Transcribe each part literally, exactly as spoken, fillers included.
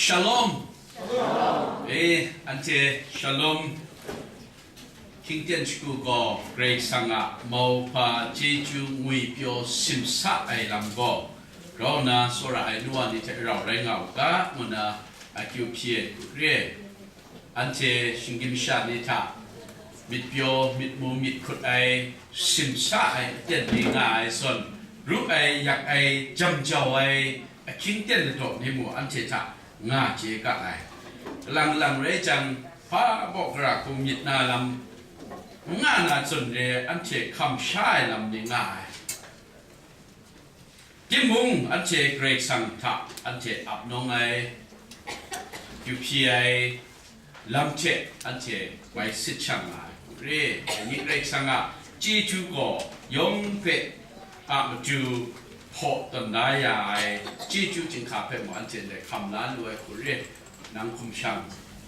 Shalom. E, anhte shalom. Hkying ten shagu gaw Karai Kasang a mauhpa chyeju ngwipyaw simsa ai lam gaw, grau nna tsawra ai nu wa ni hte rau rai nga u ga, ngu nna akyu hpyi ai hku re. Anhte shinggyim sha ni hta myit pyaw, myit mu, myit hkut ai, simsa ai aten ni nga ai zawn, ru ai, yak ai, jam jau ai ahkying ten ladaw ni mung anhte hta nga chye ga ai. Kalang kalang rai jang, hpa baw gara hku myit na lam n nga na zawn re, anhte hkam sha ai lam ni nga ai. Timung anhte Karai Kasang hta anhte ap nawng ai, kyu hpyi ai lam hte anhte bai sit shang nga ai hku re. Dai ni Karai Kasang a chyeju gaw yawng hpe a matu hpaw tawn da ya ai chyeju chyinghka hpe mung anhte ndai hkam la lu ai hku re. Nang hkum shang,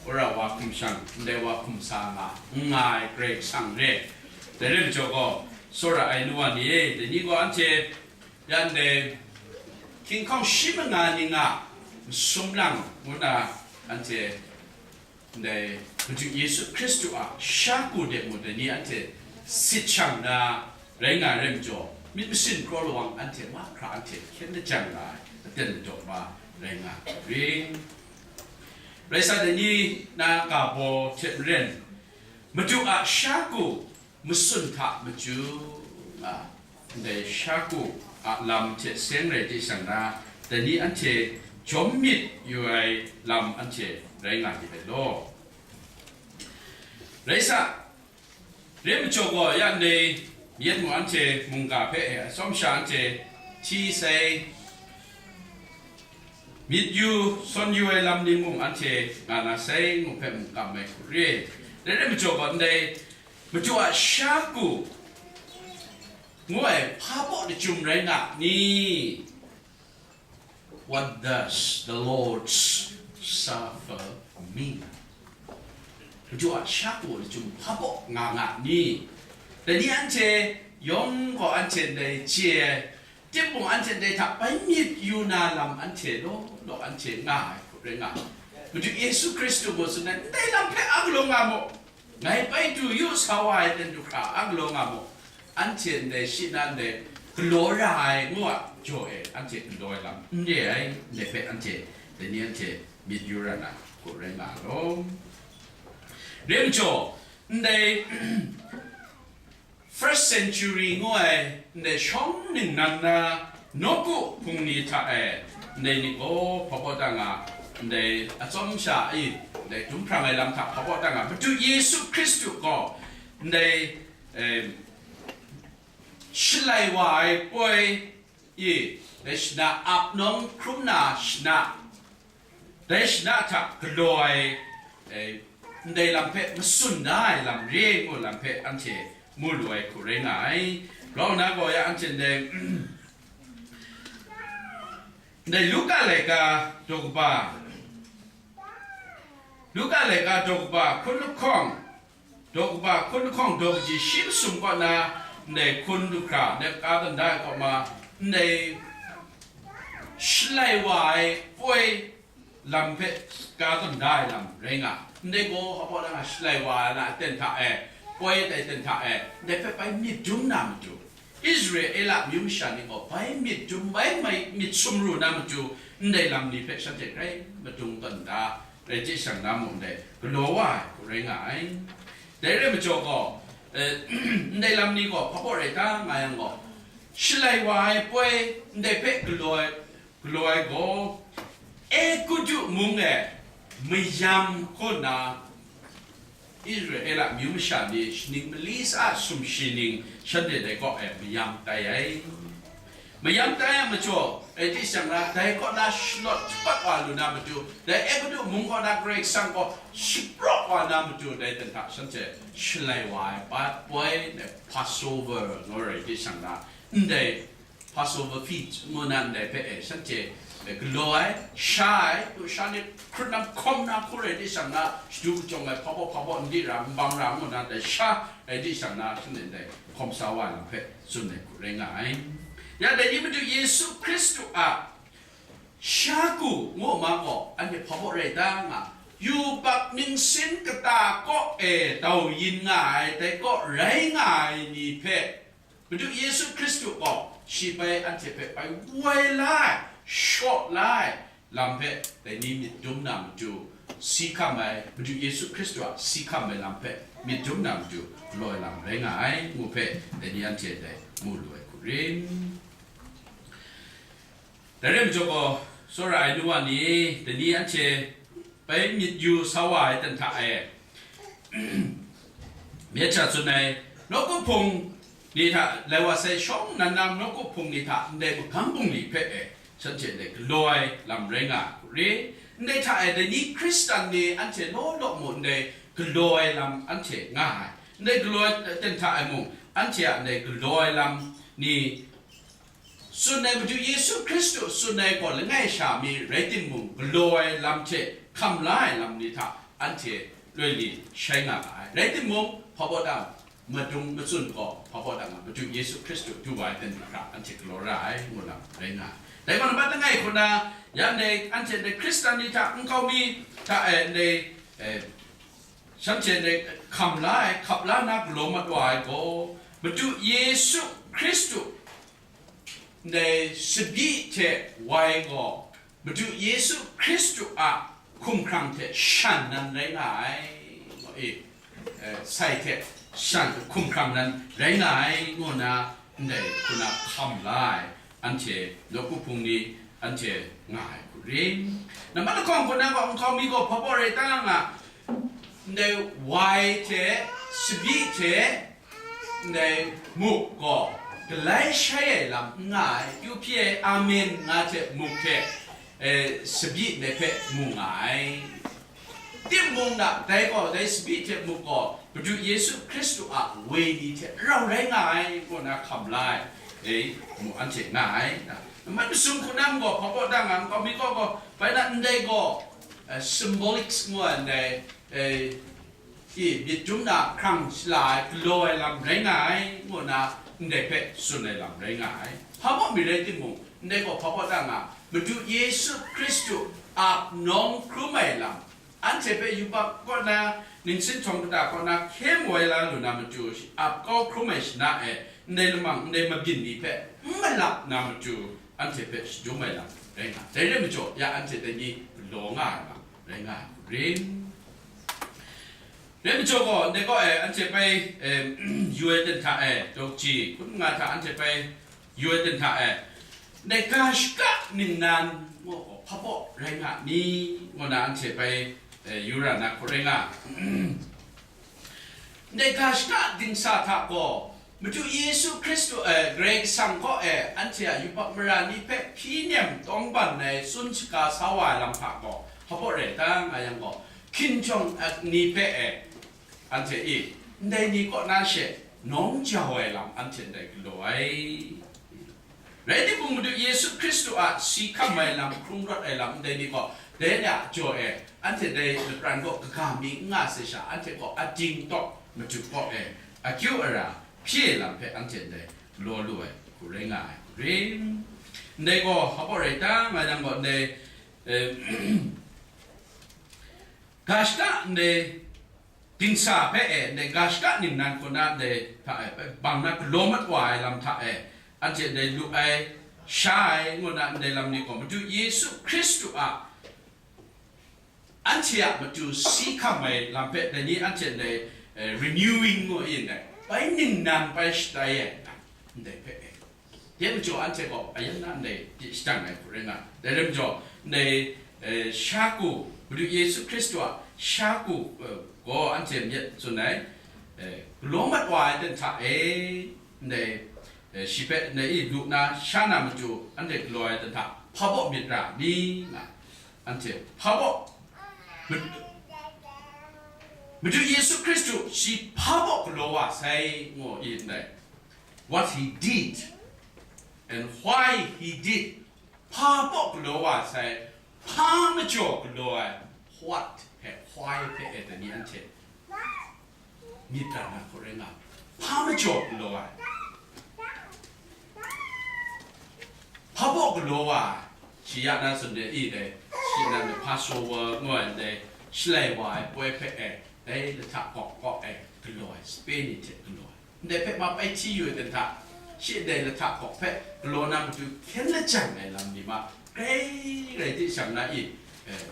wora wa hkum shang, ndai wa hkum sa nga, n nga ai Karai Kasang re. Dai rai majaw gaw, tsawra ai nu wa ni e, dai ni gaw anhte yan dai hkying hkawng shi manga ni nga masum lang ngu na anhte ndai Madu Yesu Hkristu a sha ku de mu dai ni anhte sit shang na rai nga ai rai majaw, myit masin kraw lawang anhte mahkra anhte hkyen lajang nga ai aten ladaw wa rai nga ai ring. Rai sa, dai ni na ga baw hte maren, Madu a sha ku matsun hta machyu nga, ndai sha ku a lam hte seng rai di shang na, dai ni anhte jawm myit yu ai lam anhte rai nga myit ai law. Rai sa, re majaw gaw, ya ndai yet mung anhte mungga hpe e atsawm sha anhte hti sai, myit yu, sawn yu ai lam ni mung anhte nga na sai, ngu hpe mung kam ai hku re. Dai rai majaw gaw, ndai Madu a sha ku ngu ai hpa baw lachyum rai nga ni? What does the Lord's Supper mean? Madu a sha ku lachyum hpa baw nga nga ni? Dai ni anhte yawng gaw anhte ndai chye ai, timung anhte ndai hta bai myit yu na lam anhte law law anhte nga ai hku rai nga ai. Madu Yesu Hkristu gaw tsun ai, ndai lam hpe a galaw nga mu, ngai bai du yu sa wa ai ten du hkra a galaw nga mu, anhte ndai shi na ndai galaw ra ai ngu a jaw e anhte galaw ai lam n re ai, ndai hpe anhte dai ni anhte myit yu ra na hku rai nga ai law. Rai majaw, ndai first century ngu ai ndai shawng ningnan na nawku hpung ni hta e, ndai ni gaw hpa baw da nga, ndai atsawm sha e, ndai dum hprang ai lam hta hpa baw da nga, Madu Yesu Hkristu gaw ndai, eh, shalai wa ai poi e, dai shana ap nawng hkrum na shana, dai shana hta galaw ai, eh, ndai lam hpe matsun da ai lam re ngu lam hpe anhte mu lu ai hku rai nga ai. Grau nna gaw ya anhte ndai, ndai Luka laika daw kaba, Luka laika daw kaba hkun lahkawng, daw kaba hkun lahkawng daw kaji shi masum kaw na, ndai hkun du hkra, ndai ka dan da ai kaw ma, ndai shalai wa ai poi lam hpe ka dan da ai lam rai nga. Ndai gaw hpa baw da nga, shalai wa ai na aten hta e, poi ai aten hta e, ndai hpe bai myit dum na matu, Israela amyu masha ni gaw bai myit dum, bai mai myit sumru na matu, ndai lam ni hpe shanhte grai madung tawn da, rai chye shang na mung dai galaw wa ai hku rai nga ai. Dai rai majaw gaw, eh, ndai lam ni gaw hpa baw rai ta nga yang gaw, shalai wa ai poi ndai hpe galaw ai, galaw ai gaw, Egutu mung e mayam kaw na Israela amyu masha ni shaning mali sa sumshi ning shanhte dai kaw e mayam tai ai. Mayam tai ai majaw, rai di shang na, dai kaw na shalawt shapat wa lu na matu, dai Egutu mung kaw na Karai Kasang gaw shapraw wa na matu, dai dan hta shanhte shalai wa ai pa-, poi, dai Passover ngu rai di shang na, ndai Passover feast ngu na ndai hpe e shanhte e galaw ai, sha ai, lusha ni hkrut na hkawm na hku rai di shang na, shadu kachyawng ai hpa baw hpa baw n di ra, n bang ra ngu na, dai sha rai di shang na, shanhte ndai hkawm sa wa ai lam hpe tsun ai hku rai nga ai. Ya dai ni Madu Yesu Hkristu a Shaku ngu ma gaw, anhte hpa baw rai ta nga, yubak ningsin kata kaw e dau yin nga ai, dai kaw rai nga ai ni hpe, Madu Yesu Hkristu gaw shi bai anhte hpe bai woi la ai, shaw la ai lam hpe, dai ni myit dum na matu, si hkam ai, Madu Yesu Hkristu a si hkam ai lam hpe myit dum na matu, galaw ai lam rai nga ai, ngu hpe, dai ni anhte dai mu lu ai hku rin. Dai rai majaw gaw, tsawra ai nu wa ni, dai ni anhte bai myit yu sa wa ai ten hta e, myit sha tsun ai, nawku hpung ni hta, lai wa sai shawng nan nang nawku hpung ni hta ndai magam bungli hpe e, shanhte ndai galaw ai lam rai nga ai hku ri, ndai hta e dai ni Hkristan ni anhte law law mu ndai galaw ai lam anhte nga ai, ndai galaw ai ten hta e mung, anhte a ndai galaw ai lam ni, tsun ai Madu Yesu Hkristu tsun ai gaw langai sha mi rai timung, galaw ai lam hte hkam la ai lam ni hta anhte loi li shai nga ga ai. Rai timung, hpa baw dang madung matsun gaw, hpa baw dang a Madu Yesu Hkristu du wa ai ten hkra anhte galaw ra ai, ngu lam rai nga ai. Dai gaw, nambat langai hku na, ya ndai anhte ndai Hkristan ni hta, nkau mi hta e ndai, eh, shanhte ndai hkam la ai, hkap la na galaw mat wa ai gaw, Madu Yesu Hkristu ndai tsabyi hte wai gaw, Madu Yesu Hkristu a hkumhkrang hte shan nan rai nga ai, e, e, sai hte shan hkumhkrang nan rai nga ai, ngu na, ndai hku na hkam la ai, anhte nawku hpung ni anhte nga ai hku rin. Nambat lahkawng hku na gaw, nkau mi gaw hpa baw rai ta nga, ndai wai hte, tsabyi hte, ndai muk gaw galai shai ai lam n nga ai, kyu hpyi ai, amen nga hte muk hte, e, tsabyi ndai hpe mu nga ai. Timung na, dai gaw, dai tsabyi hte muk gaw Madu Yesu Hkristu a wenyi hte rau rai nga ai, ngu na hkam la ai, e, mu anhte nga ai. Nambat masum hku na gaw, hpa baw dang a nkau mi gaw, gaw, bai na ndai gaw, e, symbolics ngu ai ndai, e, i myit dum na hkrang shala ai, galaw ai lam rai nga ai, ngu na ndai hpe tsun ai lam rai nga ai. Hpa baw mi rai timung, ndai gaw hpa baw dang a, Madu Yesu Hkristu ap nawng hkrum ai lam, anhte hpe yubak kaw na, ningsin htawng kata kaw na hkye mu ai la lu na matu, ap kau hkrum ai shana e, ndai lamang, ndai mabyin ni hpe n malap na matu, anhte hpe shadum ai lam rai nga. Dai rai majaw, ya anhte dai ni galaw nga ai lam rai nga ai hku rin. Rai majaw gaw, ndai kaw e anhte bai, em, yu ai ten hta e, dawk ji hkun nga hta anhte bai yu ai ten hta e, ndai ga shaka ningnan ngu gaw hpa baw rai nga ni, ngu na anhte bai, e, yu ra na hku rai nga. Ndai ga shaka dingsa hta gaw, Madu Yesu Hkristu, e, Karai Kasang kaw e anhte a yubak mara ni hpe hpyi nem tawngban ai tsun shaga sa wa ai lam hta gaw, hpa baw rai ta nga yang gaw, hkinjawng ni hpe e, anhte e, ndai ni kaw na she nawng jau ai lam anhte ndai galaw ai. Rai timung, Madu Yesu Hkristu a si hkam ai lam, hkrung rawt ai lam ndai ni gaw, dai ni a jaw e, anhte dai lapran gaw kaga mi n nga sai sha, anhte gaw ading tawk matu kaw e, akyu ara hpyi ai lam hpe anhte ndai galaw lu ai hku rai nga ai hku rin. Ndai gaw hpa baw rai ta nga yang gaw, ndai, eh, ga shaka ndai dingsa hpe e, ndai ga shaka ningnan hku na ndai hta e, bang na galaw mat wa ai lam hta e, anhte ndai lu ai, sha ai, ngu na ndai lam ni gaw, Madu Yesu Hkristu a, anhte a matu si hkam ai lam hpe, dai ni anhte ndai, eh, renewing ngu yin dai, bai ningnan bai shatai ai lam, ndai hpe e. Dai majaw anhte gaw ayan na ndai pyi shadang ai hku rai nga. Dai rai majaw, ndai, eh, shaku, Madu Yesu Hkristu a shaku, eh, gaw anhte myit tsun ai, eh, galaw mat wa ai ten hta e, ndai, eh, shi hpe ndai e lu na sha na matu anhte galaw ai ten hta hpa baw myit ra ni nga, anhte hpa baw, Mad-, Madu Yesu Hkristu shi hpa baw galaw wa sai, ngu yin dai. What he did and why he did. Hpa baw galaw wa sai, hpa majaw galaw ai, what hpe, why hpe e dai ni anhte myit ra na hku rai nga, hpa majaw galaw ai, hpa baw galaw wa ai, Shi ya na tsun de i dai, shi nan de Passover ngu ai dai, shalai wa ai poi hpe e, dai lahta kawk kawk e galaw ai, sape ni hte galaw ai. Ndai hpe ma pai hti yu ai dan hta, shi ndai lahta kawk hpe galaw na matu hkyen lajang ai lam ni ma, grai grai di shang na i, eh,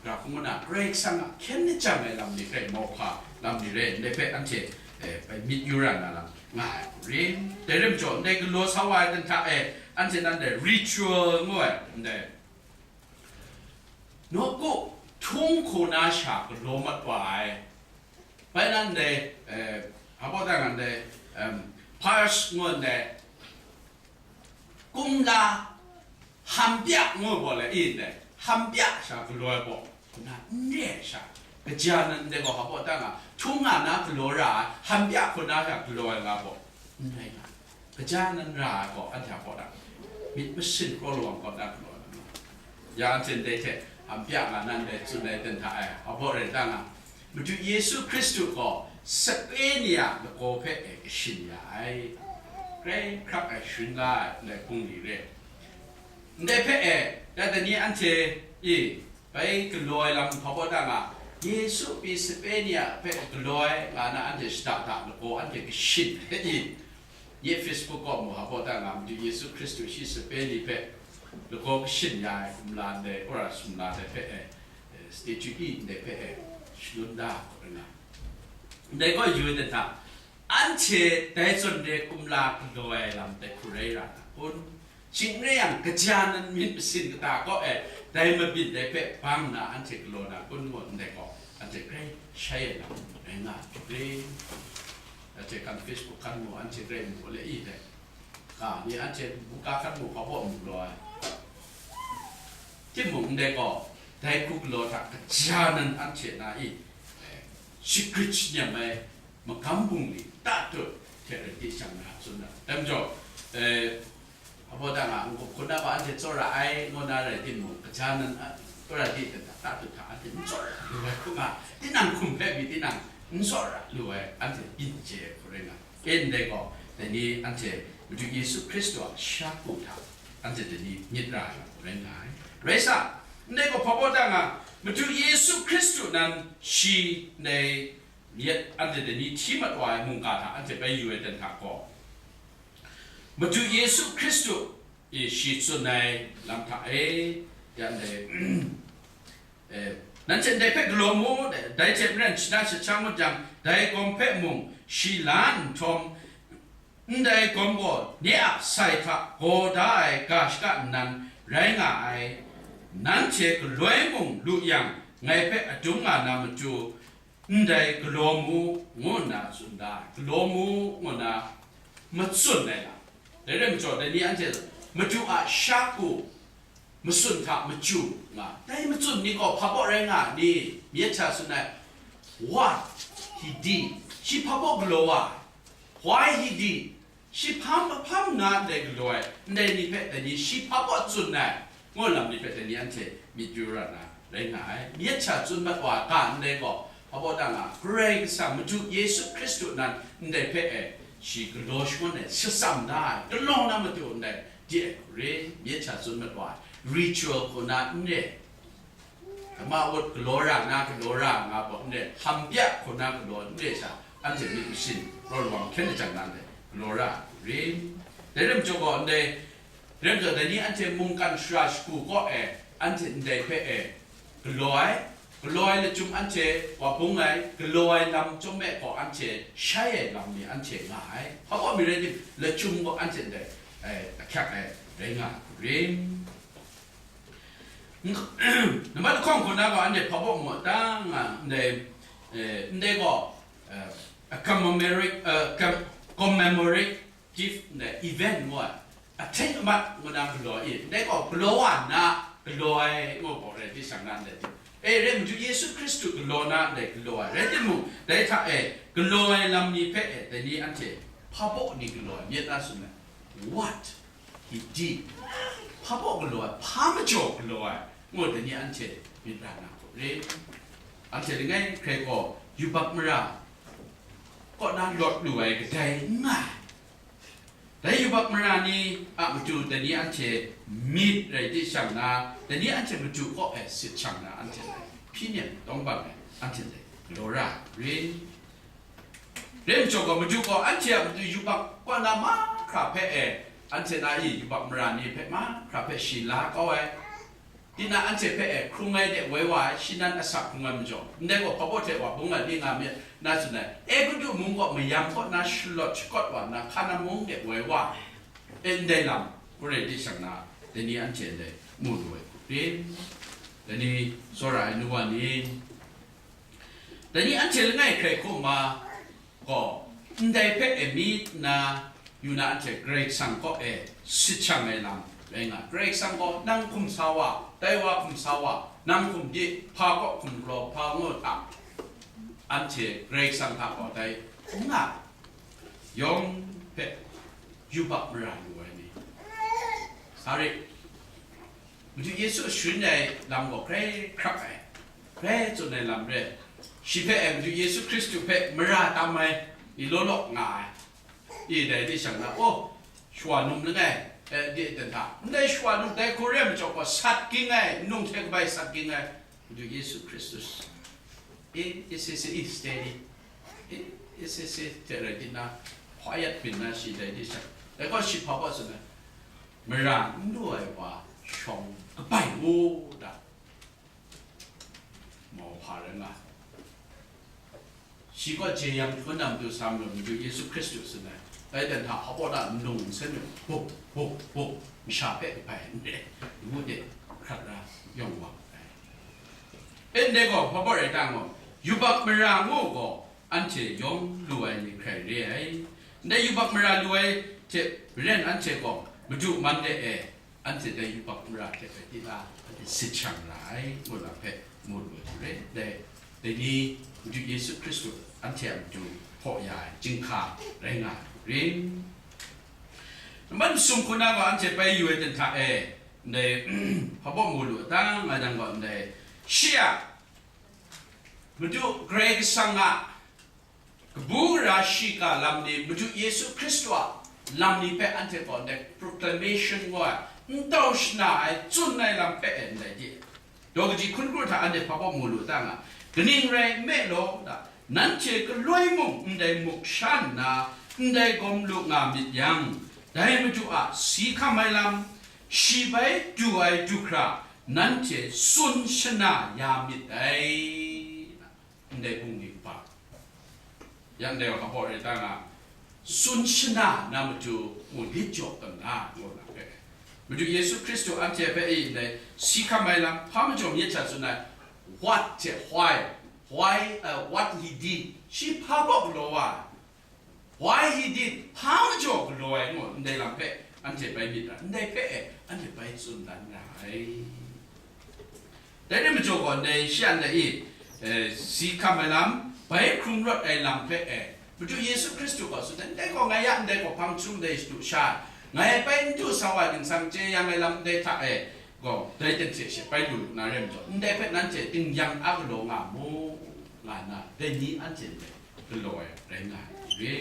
Ra hkungga na Karai Kasang a hkyen lajang ai lam ni hpe mauhpa lam ni rai, ndai hpe anhte, eh, bai myit yu ra na lam nga ai hku rin. Dai rai majaw, ndai galaw sa wa ai dan hta e, anhte nan dai ritual ngu ai, ndai nawku htung hku na sha galaw mat wa ai. Bai nan dai, eh, hpa baw dan nan dai, em, Pars ngu ndai, kumla hambya ngu ai baw le, i ndai, hambya sha galaw ai baw, hku na n re ai sha, kaja nan ndai gaw hpa baw dan nga, htung nga na galaw ra ai, hambya hku na sha galaw ai nga baw, n rai nga. Kaja nan ra ai gaw, anhte a kaw na, myit masin kraw lawang kaw na galaw ai nga. Ya anhte ndai hte hambya nga nan dai tsun ai dan hta e, hpa baw rai dan nga, Madu Yesu Hkristu gaw sape ni a lagaw hpe e kashin ya ai, grai hkrak ai, sharin la ai, ndai hpung ni re. Ndai hpe e, ya dai ni anhte i bai galaw ai lam hpa baw dan nga, Yesu pyi sape ni a hpe galaw ai nga na anhte shada da lagaw anhte kashin ai i, nye Facebook kaw mu hpa baw dan nga, Madu Yesu Hkristu shi sape ni hpe lagaw kashin ya ai kumla ndai, wora sumla ndai hpe e, eh, statue i ndai hpe e shalun da hku rai nga. Ndai gaw yu ai dan hta, anhte dai zawn re kumla galaw ai lam dai hku rai ra na kun? Shing n rai yang, kaja nan myit masin kata kaw e dai mabyin dai hpe bang na anhte galaw na kun ngu ndai gaw, anhte grai shai ai lam rai nga ai hku rai. Anhte kan Facebook kan mu, anhte grai mu le i dai. Ka ni anhte buka hkan mu hpa baw mu law ai. Timung ndai gaw, dai hku galaw hta kaja nan anhte na i, eh, shagrit shanyam ai magam bungli tatut hte rai di shang na tsun ai. Dai majaw, eh, hpa baw dan nga, n-gup hkun na gaw anhte tsawra ai, ngu na rai timung, kaja nan, a, tsawra di hta, tatut hta anhte n tsawra lu ai hku nga, tinang hkum hpe mi tinang n tsawra lu ai, anhte byin chye ai hku rai nga. E ndai gaw, dai ni anhte Madu Yesu Hkristu a sha ku hta anhte dai ni myit ra ai lam rai nga ai. Rai sa, ndai gaw hpa baw dan nga, Madu Yesu Hkristu nan shi ndai myit anhte dai ni hti mat wa ai mungga hta anhte bai yu ai dan hta gaw, Madu Yesu Hkristu e shi tsun ai lam hta e, ya ndai, Eh, nanhte ndai hpe galaw mu, dai hte maren shana shachyang ngut jang, dai gawm hpe mung shi la nhtawm, ndai gawm gaw nye a sai hta gaw da ai ga shaka nnan rai nga ai. Nanhte galoi mung lu yang, ngai hpe adung nga na matu, ndai galaw mu, ngu nna tsun da ai. Galaw mu, ngu nna matsun ai lam. Dai rai majaw, dai ni anhte Madu a sha ku, matsun hta machyu nga. Dai matsun ni gaw hpa baw rai nga ni? Myit hta tsun ai, what he did, shi hpa baw galaw wa ai, why he did, shi hpa, hpa nna ndai galaw ai, ndai ni hpe dai ni shi hpa baw tsun ai, ngu lam ni hpe dai ni anhte myit yu ra na rai nga ai. Myit hta tsun mat wa ai ga ndai gaw, hpa baw dan nga, Karai Kasang Madu Yesu Hkristu nan ndai hpe e shi galaw shangun ai, shatsam da ai, galaw na matu ndai, di ai hku re, myit hta tsun mat wa ai, ritual hku na n re, kama wut galaw ra nna galaw ra nga gaw n re, hambya hku na galaw n re sha, anhte myit masin, raw lawang hkyen lajang na ndai galaw ra ai hku re. Dai rai majaw gaw, ndai rai majaw, dai ni anhte mungkan shara shagu kaw e, anhte ndai hpe e galaw ai, galaw ai lachyum anhte wa bung ai, galaw ai lam chyawm e gaw anhte shai ai lam ni anhte nga ai. Hpa baw mi rai tim, lachyum gaw anhte ndai, eh, ahkyak ai rai nga ai hku re. Nambat lahkawng hku na gaw anhte hpa baw mu ta nga, ndai, eh, ndai gaw, eh, a commemorative, eh, com-, commemorative ndai event ngu ai, ahten amat ngu na galaw i, ndai gaw galaw wa nna galaw ai ngu gaw rai di shang na ndai ti. E, rai Madu Yesu Hkristu galaw na ndai galaw ai rai timung, dai hta e galaw ai lam ni hpe e dai ni anhte hpa baw ni galaw ai myit na tsun ai. What he did. Hpa baw galaw ai, hpa majaw galaw ai, ngu dai ni anhte myit ra na hku re. Anhte langai hkrai gaw yubak mara kaw na lawt lu ai kadai n nga ai. Dai yubak mara ni a matu dai ni anhte myit rai di shang na, dai ni anhte matu kaw e sit shang na, anhte dai hpyi nem tawng bang ai, anhte dai galaw ra rin. Rai njaw gaw, matu gaw anhte a matu yubak kaw na mahkra hpe e, anhte na i yubak mara ni hpe mahkra hpe shi la kau ai. Tinang anhte hpe e hkrung ai de woi wa ai, shi nan asak hkrung ai majaw, ndai gaw hpabaw hte wa bung ai ni nga myit na tsun ai. Egutu mung gaw mayam kaw na shalawt shakawt wa nna, Hkana mung de woi wa ai. E, ndai lam, Korin di shang na, dai ni anhte ndai mu lu ai hku rin. Dai ni tsawra ai nu wa ni, dai ni anhte langai hkrai hkum ma gaw, ndai hpe e myit nna, yu na anhte Karai Kasang kaw e sit shang ai lam rai nga. Karai Kasang gaw nang hkum sa wa, dai wa hkum sa wa, nang hkum di, hpa kaw hkum galaw, hpa ngu hta, anhte Karai Kasang hta gaw dai n nga, yawng hpe yubak mara lu ai ni, sa rit. Madu Yesu sharin ai lam gaw grai hkrak ai, grai tsun ai lam re. Shi hpe e, Madu Yesu Hkristu hpe mara tam ai ni law law nga ai. I dai di shang na, oh, shawa num langai, eh, di dan hta, ndai shawa num dai hku re ai majaw gaw, sat ging ai, nung hte kabai sat ging ai, Madu Yesu Hkristu. E, e, se, se, e, steady. E, e, se, se, hte rai di na, quiet byin na shi dai di shang. Dai gaw shi hpa gaw tsun ai, mara n lu ai wa shawng kabai u da. Mauhpa rai nga. Shi gaw jeyang hkun na matu sa majaw, Madu Yesu Hkristu tsun ai. Dai dan hta hpabaw da nlung nsen mi, buk, buk, buk, masha hpe kabai n re, ngu de, hkrat ra, yawng wa ai. E, ndai gaw hpabaw rai ta ngaw, yubak mara ngu gaw, anhte yawng lu ai ni hkrai re ai. Ndai yubak mara lu ai hte maren anhte gaw, Madu man de e, anhte dai yubak mara hte rai di na, anhte sit shang ra ai, ngu lam hpe mu lu ai hte rai. Dai, dai ni Madu Yesu Hkristu anhte a matu hpaw ya ai chyinghka rai nga ai hku rin. Nambat masum hku na gaw anhte bai yu ai dan hta e, ndai hpabaw mu lu a ta, nga jang gaw ndai, shi a, Madu Karai Kasang a kabu gara shiga lam ni, Madu Yesu Hkristu a lam ni hpe anhte gaw ndai proclamation ngu ai, n tau shana ai, tsun ai lam hpe e ndai di, daw kaji hkun kru hta anhte hpabaw mu lu ta nga, kaning rai nme law, nanhte galoi mung ndai muk sha nna, ndai gawm lu nga myit yang, dai Madu a si hkam ai lam, shi bai du ai du hkra, nanhte tsun shana ya myit dai. Ndai bungli kaba, yang dai wa hpaw rai ta nga, tsun shana na matu mu lit jaw tawn na, ngu na hpe, Madu Yesu Hkristu anhte hpe e ndai si hkam ai lam, hpa majaw myit hta tsun ai, what hte why, why, uh, what he did, shi hpa baw galaw wa ai, why he did, hpa majaw galaw ai ngu, ndai lam hpe anhte bai myit ra, ndai hpe e anhte bai tsun dan ra ai. Dai rai majaw gaw, ndai shi a ndai i, eh, si hkam ai lam, bai hkrung rawt ai lam hpe e, Madu Yesu Hkristu gaw tsun ai, ndai gaw ngai ya, ndai gaw hpang htum dai shadu sha, ngai bai n du sa wa ai ningsang chye yang ai lam ndai hta e gaw, dai ten hte she bai lu lu na rai majaw, ndai hpe nanhte dingyang a galaw nga mu, nga nna, dai ni anhte ndai galaw ai rai nga ai re.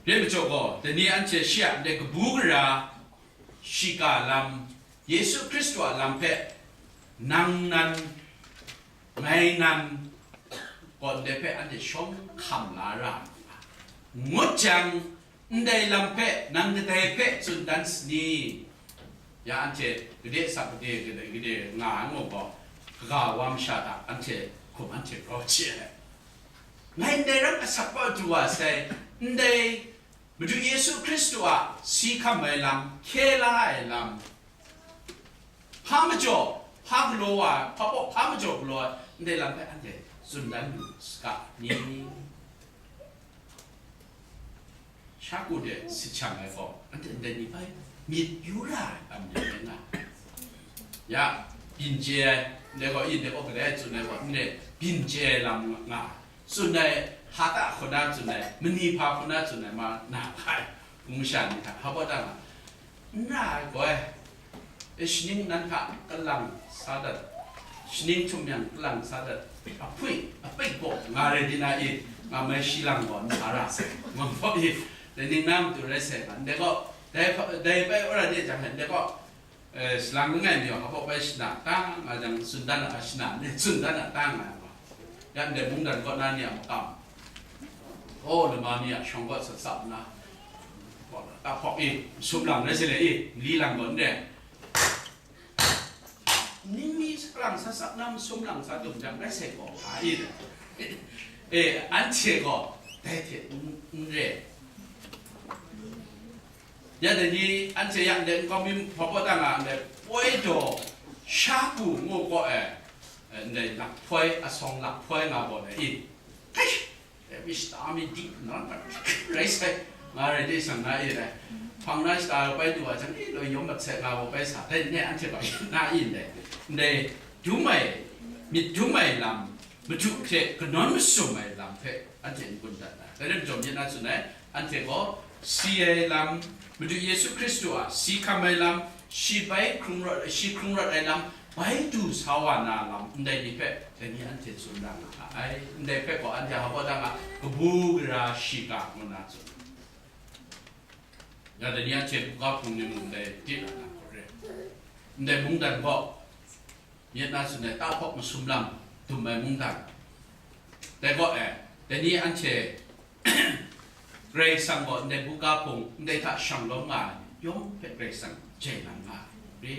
Rai majaw gaw, dai ni anhte shi a ndai kabu gara shiga lam, Yesu Hkristu a lam hpe nang nan, ngai nan, gaw ndai hpe anhte shawng hkam la ra nna, ngut jang, ndai lam hpe nang kadai hpe tsun dan sani? Ya anhte gade sak gade, gade, gade nga ai ngu gaw, kaga wa masha hta anhte hkum anhte grau chye ai. Ngai ndai ram asak kau du wa sai, ndai Madu Yesu Hkristu a si hkam ai lam, hkye la ai lam, hpa majaw, hpa galaw wa ai, hpa baw hpa majaw galaw ai, ndai lam hpe anhte tsun dan lu saga ni? Sha ku de sit shang ai gaw, anhte ndai ni bai myit yu ra ai lam ni rai nga. Ya, byin chye ai, ndai gaw, yin dai gaw, kadai tsun ai gaw, ndai byin chye ai lam nga, tsun ai, hta hku na tsun ai, mani hpa hku na tsun ai ma na ga ai, hpung masha ni hta, hpa baw ta nga, n ra ai gaw ai, e, shaning nan hta kalang sa dat, Shaning htum yang kalang sa dat, ahpui, apeik baw nga rai di na i, nga mai shi lang gaw n sa ra sai, nga baw i, dai ning na matu rai sai nga, ndai gaw, dai hpa-, dai bai wora de jang, ndai gaw, eh, salang langai mi gaw, hpa baw bai shana, tang nga jang, tsun dan a shana, ne tsun dan a tang nga gaw, yan dai mungdan kaw na ni a makam, o, lama mi a shawng gaw sat sap nna, gaw, ta hpawk i, sum lang rai sai le i, mali lang gaw n re. Ning mi sakrang sa sak na masum lang sa dum jang rai sai gaw, a i, e, anhte gaw dai hte n, n re. Ya dai ni anhte ya ndai nkau mi hpa baw ta nga ndai poi daw sha ku ngu gaw e, e, ndai lakhpoi, asawng lakhpoi nga gaw dai i. Kai! Dai mi shata mi di na, rai sai, nga rai de shang na e rai. Hpang na shata pai du wa jang, e, loi yawm mat sai nga wa pai sa, dai ne anhte ba na e ndai. Ndai, dum ai, myit dum ai lam, madu hte kanawn masum ai lam hpe anhte n gun dat na. Dai rai majaw myit na tsun ai, anhte gaw, si ai lam, Madu Yesu Hkristu a si hkam ai lam, shi bai hkrung rawt, shi hkrung rawt ai lam, bai du sa wa na lam, ndai ni hpe, dai ni anhte tsun ra nga ai. Ndai hpe gaw anhte hpa baw ta nga, kabu gara shiga ngu na tsun. Ya dai ni anhte buga hpung ni mung ndai di ra na hkawt re. Ndai mungdan gaw, myit na tsun ai, ta hpawk masum lam dum ai mungdan. Dai gaw e, dai ni anhte Karai Kasang gaw ndai buga hpung, ndai hta shanglawm nga ai yawng hpe Karai Kasang jai lang nga ai. Ri,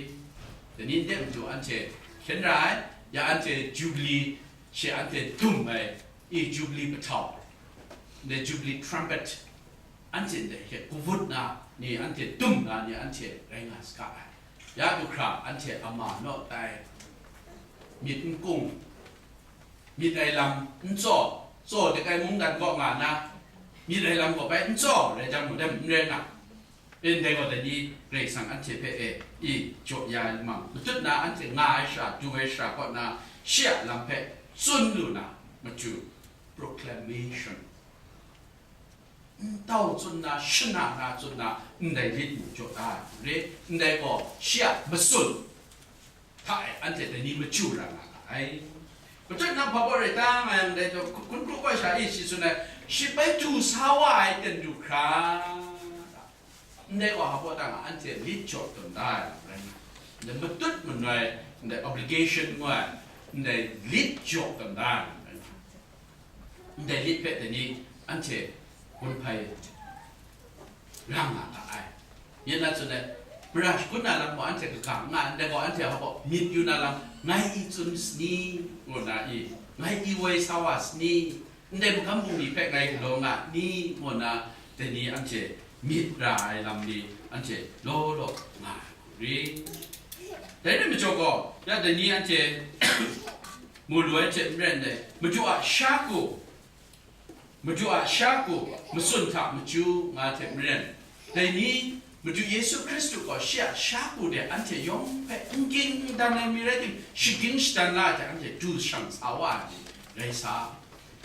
dai ni ndai matu anhte hkyen ra ai, ya anhte Jubili, she anhte dum ai, i Jubili pahtau, ndai Jubili trumpet, anhte ndai hte kawut na ni, anhte dum na ni, anhte rai nga saga ai. Ya du hkra, anhte ama naw tai, myit n kung, myit ai lam n tsaw, tsaw dik ai mungdan kaw nga na, myit ai lam gaw bai n tsaw rai jang, mung dai n rai nga. Ndai gaw dai ni Karai Kasang anhte hpe e, i jaw ya ai lamang, matut na anhte nga ai shara, du ai shara kaw na, shi a lam hpe tsun lu na, matu, proclamation. Ntau tsun na, shana na tsun na, ndai lit mung jaw da ai hku re, ndai gaw shi a matsun hta e anhte dai ni machyu ra nga ga ai. Matut na hpa baw rai ta nga yang, dai hpung hkru gaw sha e shi tsun ai, shi bai du sa wa ai ten du hkra, ndai gaw hpa baw ta nga, anhte lit jaw tawn da ai lam rai nga, ndai matut manoi, ndai obligation ngu ai, ndai lit jaw tawn da ai lam rai nga. Ndai lit hpe dai ni anhte gun hpai rang nga ga ai. Myit na tsun ai, mara shagun na lam gaw anhte kaga n nga ai, ndai gaw anhte hpa baw myit yu na lam, ngai i tsun sani, ngu na i, ngai i woi sa wa sani, ndai magam bungli hpe ngai galaw nga ni, ngu na, dai ni anhte myit ra ai lam ni anhte law law nga ai hku ri. Dai rai majaw gaw, ya dai ni anhte mu lu ai hte maren dai, Madu a sha ku, Madu a sha ku, matsun hta machyu nga hte maren, dai ni, Madu Yesu Hkristu gaw shi a sha ku de anhte yawng hpe n ging n dan ai mi rai tim, shaging shadan la ai hte anhte du shang sa wa ai ni rai sa.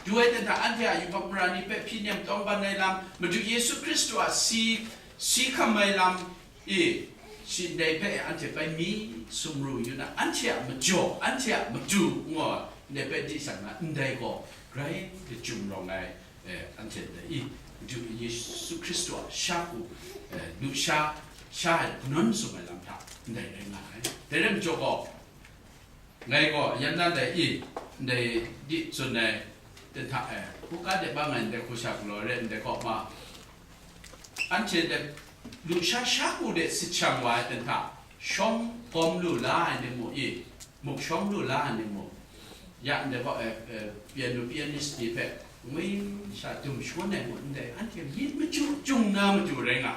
Du ai ten hta anhte a yubak mara ni hpe hpyi nem tawng ban ai lam, Madu Yesu Hkristu a si, si hkam ai lam, e, shi ndai hpe anhte bai mi sumru yu na, anhte a majaw, anhte a matu ngu ai, ndai hpe di sang na, ndai gaw grai lachyum rawng ai, e, anhte ndai i, Madu Yesu Hkristu a sha ku, e, lusha, sha ai kanawn sum ai lam hta ndai rai nga ai. Dai rai majaw gaw, ngai gaw yan na dai i, ndai di tsun ai ten hta e, hkungga de bang ai ndai hku sha galaw re ndai kaw ma, anhte de lusha sha ku de sit shang wa ai ten hta, shawng gawm lu la ai ni mu i, muk shawng lu la ai ni mu, ya ndai kaw e, e, piano, pianist ni hpe ngwi sha dum shangun ai mu ndai, anhte myit machyu chyung na matu rai nga.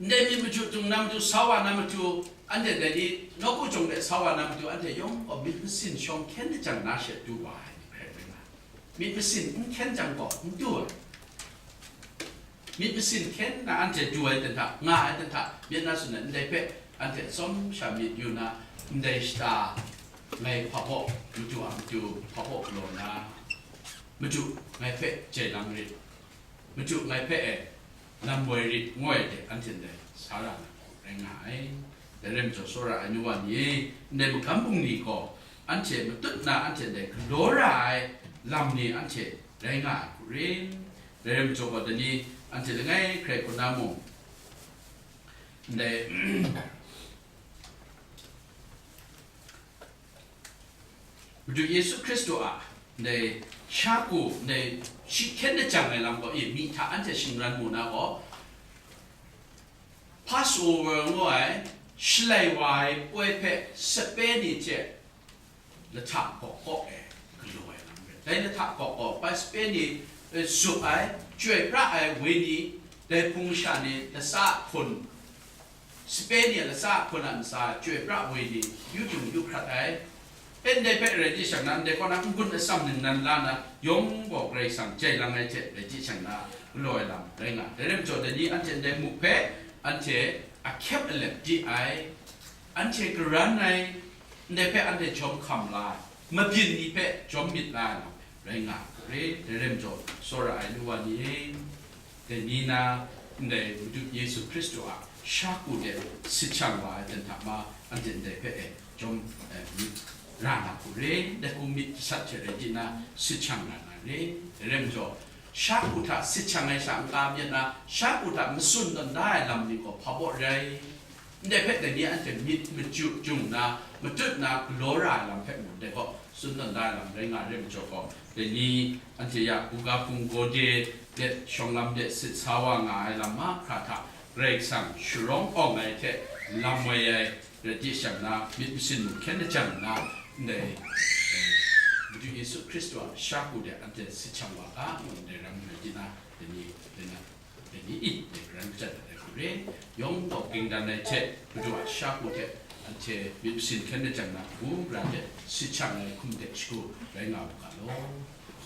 Ndai myit machyu chyung na matu, sa wa na matu, anhte dai ni nawku jawng de sa wa na matu, anhte yawng gaw myit masin shawng hkyen jang na she du wa ai ni hkrai rai nga ai. Myit masin n hkyen jang gaw n du ai. Myit masin hkyen na anhte du ai ten hta, nga ai ten hta, myit na tsun ai, ndai hpe anhte atsawm sha myit yu na, ndai shata ngai hpa baw, madu a matu hpa baw galaw na, madu ngai hpe jai lang rit. Madu ngai hpe e lam woi rit, ngu ai de anhte ndai sa ra na hku rai nga ai. Dai rai majaw, tsawra ai nu wa ni, ndai magam bungli gaw anhte matut na anhte ndai galaw ra ai lam ni anhte rai nga ai hku re. Dai rai majaw gaw, dai ni anhte langai hkrai hku na mung, ndai Madu Yesu Hkristu a ndai sha ku, ndai shi hkyen lajang ai lam gaw, e, myi hta anhte shingran mu na gaw, Passover ngu ai Shalai wa ai poi hpe sape ni hte lahta gawk gawk e galaw ai lam rai. Dai lahta gawk gawk, bai sape ni, e, zup ai, chyoi pra ai wenyi, dai hpung masha ni latsa hpun, sape ni a latsa hpun a ntsa chyoi pra wenyi, yu dung yu hkrat ai. E, ndai hpe rai di shang na, ndai kaw na n-gun atsam ningnan la na, yawng gaw Karai Kasang jai lang ai hte rai di shang na, galaw ai lam rai nga. Dai rai majaw, dai ni anhte ndai muk hpe anhte ahkyep alep di ai, anhte karan ai, ndai hpe anhte jawm hkam la ai, mabyin ni hpe jawm myit la ai lam rai nga ai hku re. Dai rai majaw, tsawra ai nu wa ni e, dai ni na ndai Madu Yesu Hkristu a sha ku de sit shang wa ai ten hta ma, anhte ndai hpe e jawm, e, myit ra na hku re. Dai hku myit jasat hte rai di na sit shang ra na re. Dai rai majaw, sha ku hta sit shang ai sha n-ga myit na, sha ku hta matsun tawn da ai lam ni gaw hpa baw rai? Ndai hpe dai ni anhte myit machyu jung na, matut na galaw ra ai lam hpe mung, dai gaw tsun tawn da ai lam rai nga ai rai majaw gaw, dai ni anhte ya buga hpung gawde de, shawng lam de sit sa wa nga ai lam mahkra hta Karai Kasang sharawng awng ai hte lam woi ai rai di shang na, myit masin mung hkyen lajang nna, ndai, eh, Madu Yesu Hkristu a sha ku de anhte sit shang wa ga, ngu ndai ram rai di na, dai ni, dai na, dai ni i, dai karan majan ai hku re, yawng gaw ging dan ai hte, Madu a sha ku hte, anhte myit masin hkyen lajang na, mung ra hte sit shang ai hkum de shagu rai nga u ga law.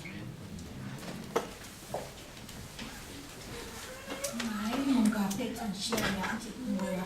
Amen. Ngai mungga hpe htan shi ai ya, anhte hkum woi wa.